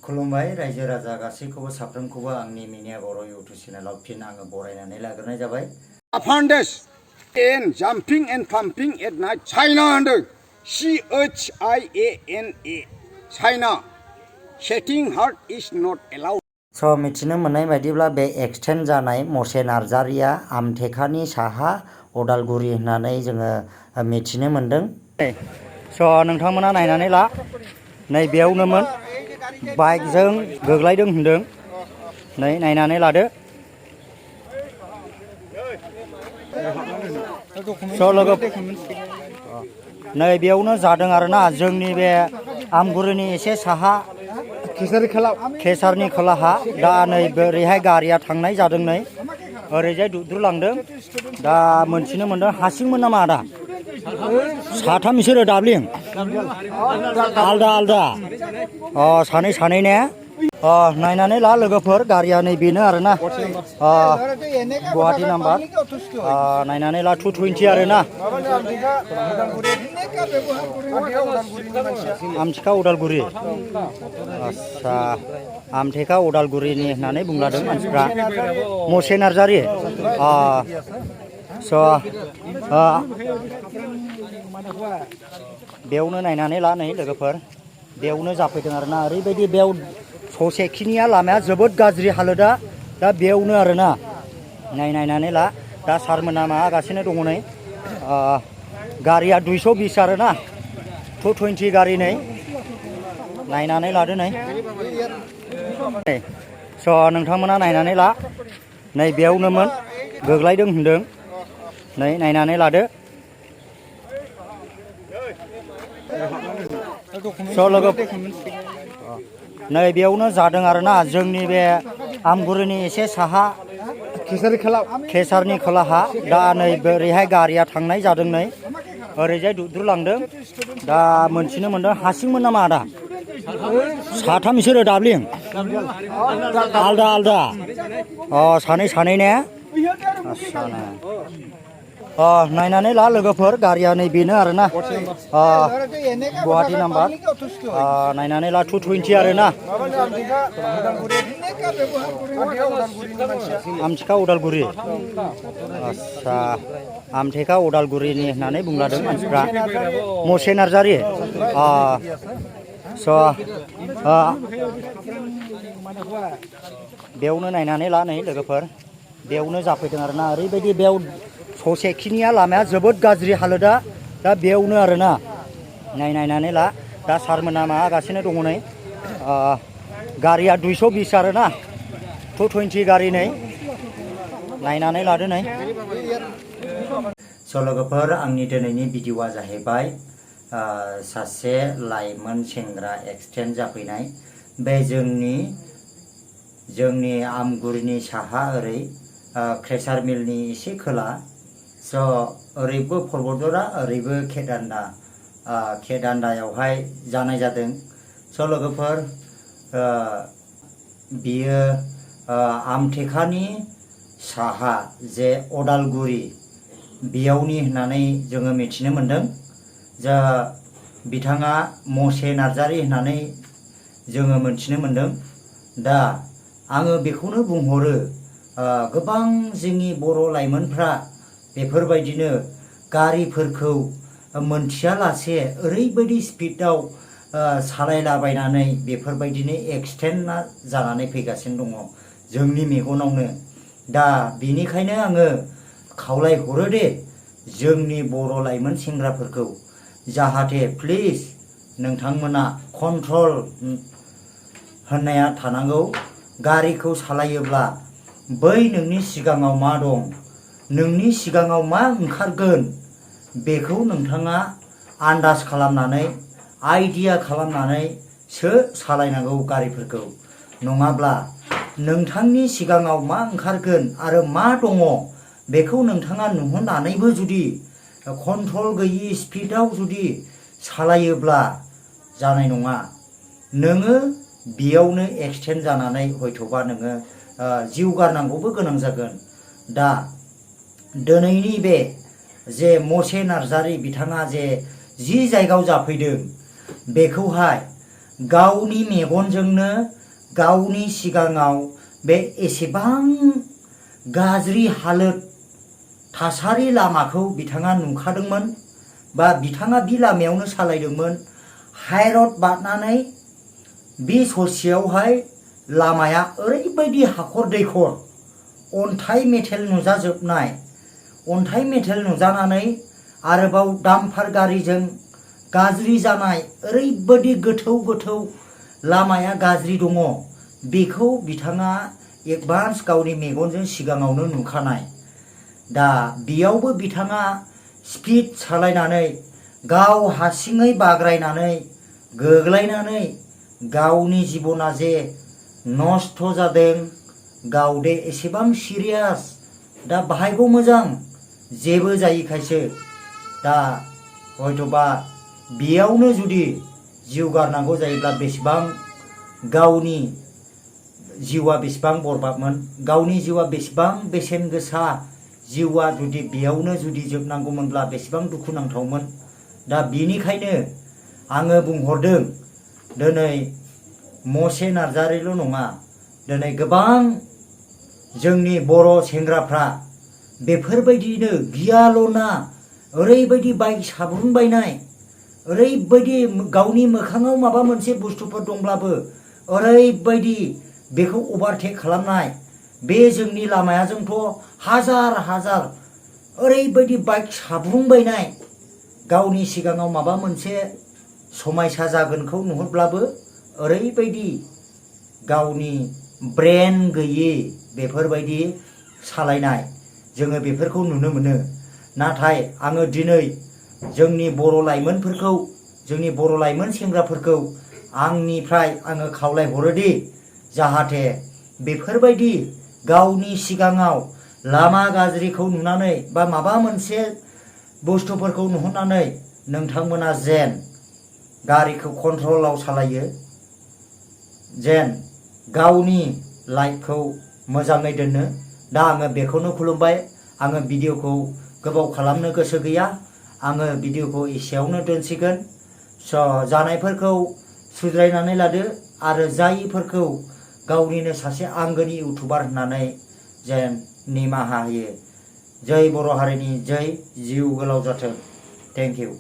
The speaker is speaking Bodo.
खुलुमबाय रायजो राजा गासैखौबो साफ्रोमखौबो आंनि मिनिया बर' इउटुब चेनेलाव फिन आङो बरायनानै लाग्रोनाय जाबाय। Aphandes in jumping and pumping at night China under CHIANA China setting heart is not allowed. मिथिनो मोननाय बायदिब्ला बे एक्सटेन्ड जानाय मसे नार्जारिया आमथेखानि साहा अदालगुरि होननानै जोङो मिथिनो मोनदों। नोंथांमोना नायनानै ला, नै बेयावनोमोन बाइकजों गोग्लैदों होनदों। नै नायनानै लादो। लोगो नै बेयावनो जादों आरोना, जोंनि बे आमगुरिनि एसे साहा केसारनि खोलाहा। दा नै ओरैहाय गारिया थांनाय जादों, नै ओरैजाय दुद्रुलांदों। दा मोनथिनो मोनदों हारसिंमोन नामा आदा? साथाम बिसोरो दाब्लिं आलदा आलदा सानै सानै ने? नायनानै ला लोगोफोर, गारिया नै बेनो आरोना, गुवाहाटी नाम्बार। नायनानै ला 220 आरोना, आमथेखा उदालगुरि। आच्छा, आमथेखा उदालगुरिनि होननानै बुंलादों मानसिफ्रा। मसे नार्जारि। बेयावनो नायनानै ला, नै लोगोफोर बेयावनो जाफैदों आरोना। ओरैबायदि बेयाव ससेखिनिया लामाया जोबोद गाज्रि हालोदा। दा बेयावनो आरोना, नायनानै ला। दा सारमोना माबागासिनो दङ नै। गारिया 220 आरोना, 220 गारि। नै नायनानै लादो। नै नोंथांमोना नायनानै ला, नै बेयावनोमोन गोग्लैदों होनदों। नै नायनानै लादो। लोगो नै बेयावनो जादों आरोना, जोंनि बे आमगुरिनि एसे साहा केसारनि खोलाहा। दा नै ओरैहाय गारिया थांनाय जादों, नै ओरैजाय दुद्रुलांदों। दा मोनथिनो मोनदों हारसिंमोन नामा आदा? साथाम बिसोरो दाब्लिं आलदा आलदा सानै सानै ने? आच्छा, नायनानै ला लोगोफोर, गारिया नै बेनो आरोना, गुवाहाटी नाम्बार। नायनानै ला 220 आरोना, आमथेखा उदालगुरि। आच्छा, आमथेखा उदालगुरिनि होननानै बुंलादों मानसिफ्रा। मसे नार्जारि। बेयावनो नायनानै ला, नै लोगोफोर बेयावनो जाफैदों आरोना। ओरैबायदि बेयाव ससेखिनिया लामाया जोबोद गाज्रि हालोदा। दा बेयावनो आरोना, नायनानै ला। दा सारमोना माबागासिनो दङ नै। गारिया 220 आरोना, 220 गारि। नै नायनानै लादो। नै लोगोफोर, आंनि दिनैनि भिडिअआ जाहैबाय सासे लाइमोन सेंग्रा एक्सटेन्ड जाफैनाय। बे जोंनि आमगुरिनि साहा ओरै क्रेसार मिलनि एसे खोला। ओरैबो परबतजरा, ओरैबो केदान्दायावहाय जानाय जादों। लोगोफोर, बियो आमथेखानि साहा जे अदालगुरि बेयावनि होननानै जोङो मिथिनो मोनदों। बिथाङा मसे नार्जारि होननानै जोङो मोनथिनो मोनदों। दा आङो बेखौनो बुंहरो, गोबां जोंनि बर' लाइमोनफ्रा बेफोरबायदिनो गारिफोरखौ मोनथियालासे ओरैबायदि स्पिडआव सालायलाबायनानै बेफोरबायदिनो एक्सिडेन्ट जानानै फैगासिनो दङ जोंनि मेगनावनो। दा बेनिखायनो आङो खावलायहरो दे जोंनि बर' लाइमोन सेंग्राफोरखौ, जाहाथे प्लिज नोंथांमोना कन्ट्रल होननाया थानांगौ। गारिखौ सालायोब्ला बै नोंनि सिगाङाव मा दं, नोंनि सिगाङाव मा ओंखारगोन, बेखौ नोंथाङा आन्दाज खालामनानै आइडिया खालामनानैसो सालायनांगौ गारिफोरखौ। नङाब्ला नोंथांनि सिगाङाव मा ओंखारगोन आरो मा दङ बेखौ नोंथाङा नुहुरनानैबो जुदि कन्ट्रल गैयि स्पिडआव जुदि सालायोब्ला जानाय नङा। नोङो बेयावनो एक्सिडेन्ट जानानै हयथ'बा नोङो जिउ गारनांगौबो गोनां जागोन। दा दिनैनि बे जे मसे नार्जारि बिथाङा जे जि जायगायाव जाफैदों, बेखौहाय गावनि मेगनजोंनो गावनि सिगाङाव बे एसेबां गाज्रि हालोद थासारि लामाखौ बिथाङा नुखादोंमोन बा बिथाङा बे लामायावनो सालायदोंमोन। हाइरड बारनानै बे ससेयावहाय लामाया ओरैबायदि हाखर दैखर अन्थाइ मेथेल नुजाजोबनाय, अन्थाइ मेथेल नुजानानै आरोबाव डाम्पार गारिजों गाज्रि जानाय ओरैबायदि गोथौ गोथौ लामाया गाज्रि दङ। बेखौ बिथाङा एडभान्स गावनि मेगनजों सिगाङावनो नुखानाय। दा बेयावबो बिथाङा स्पिड सालायनानै गाव हारसिङै बाग्रायनानै गोग्लायनानै गावनि जिबना जे नस्थ' जादों, गावदे एसेबां सिरियास, दा बाहायगौ मोजां जेबो जायिखायसो दा हयथ'बा बेयावनो जुदि जिउ गारनांगौ जायोब्ला बेसेबां गावनि जिउआ बेसेबां बरबादमोन, गावनि जिउआ बेसेबां बेसेन गोसा जिउआ जुदि बेयावनो जुदि जोबनांगौमोनब्ला बेसेबां दुखुनांथावमोन। दा बेनिखायनो आङो बुंहरदों, दिनै मसे नार्जारिल' नङा, दिनै गोबां जोंनि बर' सेंग्राफ्रा बेफोरबायदिनो गियाल'ना ओरैबायदि बाइक साब्रुनबायनाय, ओरैबायदि गावनि मोखाङाव माबा मोनसे बुस्थुफोर दंब्लाबो ओरैबायदि बेखौ अभारटेक खालामनाय। बे जोंनि लामायाजोंथ' हाजार हाजार ओरैबायदि बाइक साब्रुंबायनाय, गावनि सिगाङाव माबा मोनसे समायसा जागोनखौ नुहुरब्लाबो ओरैबायदि गावनि ब्रेन गैयि बेफोरबायदि सालायनाय जोङो बेफोरखौ नुनो मोनो। नाथाय आङो दिनै जोंनि बर' लाइमोनफोरखौ, जोंनि बर' लाइमोन सेंग्राफोरखौ आंनिफ्राय आङो खावलायहरोदि जाहाथे बेफोरबायदि गावनि सिगाङाव लामा गाज्रिखौ नुनानै बा माबा मोनसे बुस्थुफोरखौ नुहुरनानै नोंथांमोना जेन गारिखौ कन्ट्रलाव सालायो, जेन गावनि लाइफखौ मोजाङै दोनो। दा आङो बेखौनो खुलुमबाय। आङो भिडिअखौ गोबाव खालामनो गोसो गैया, आङो भिडिअखौ एसेयावनो दोनसिगोन। जानायफोरखौ सुद्रायनानै लादो आरो जायिफोरखौ गावनिनो सासे आंगोनि इउटुबार होननानै जेन निमाहा होयो। जै बर' हारिनि जै, जिउ गोलाव जाथों। Thank you.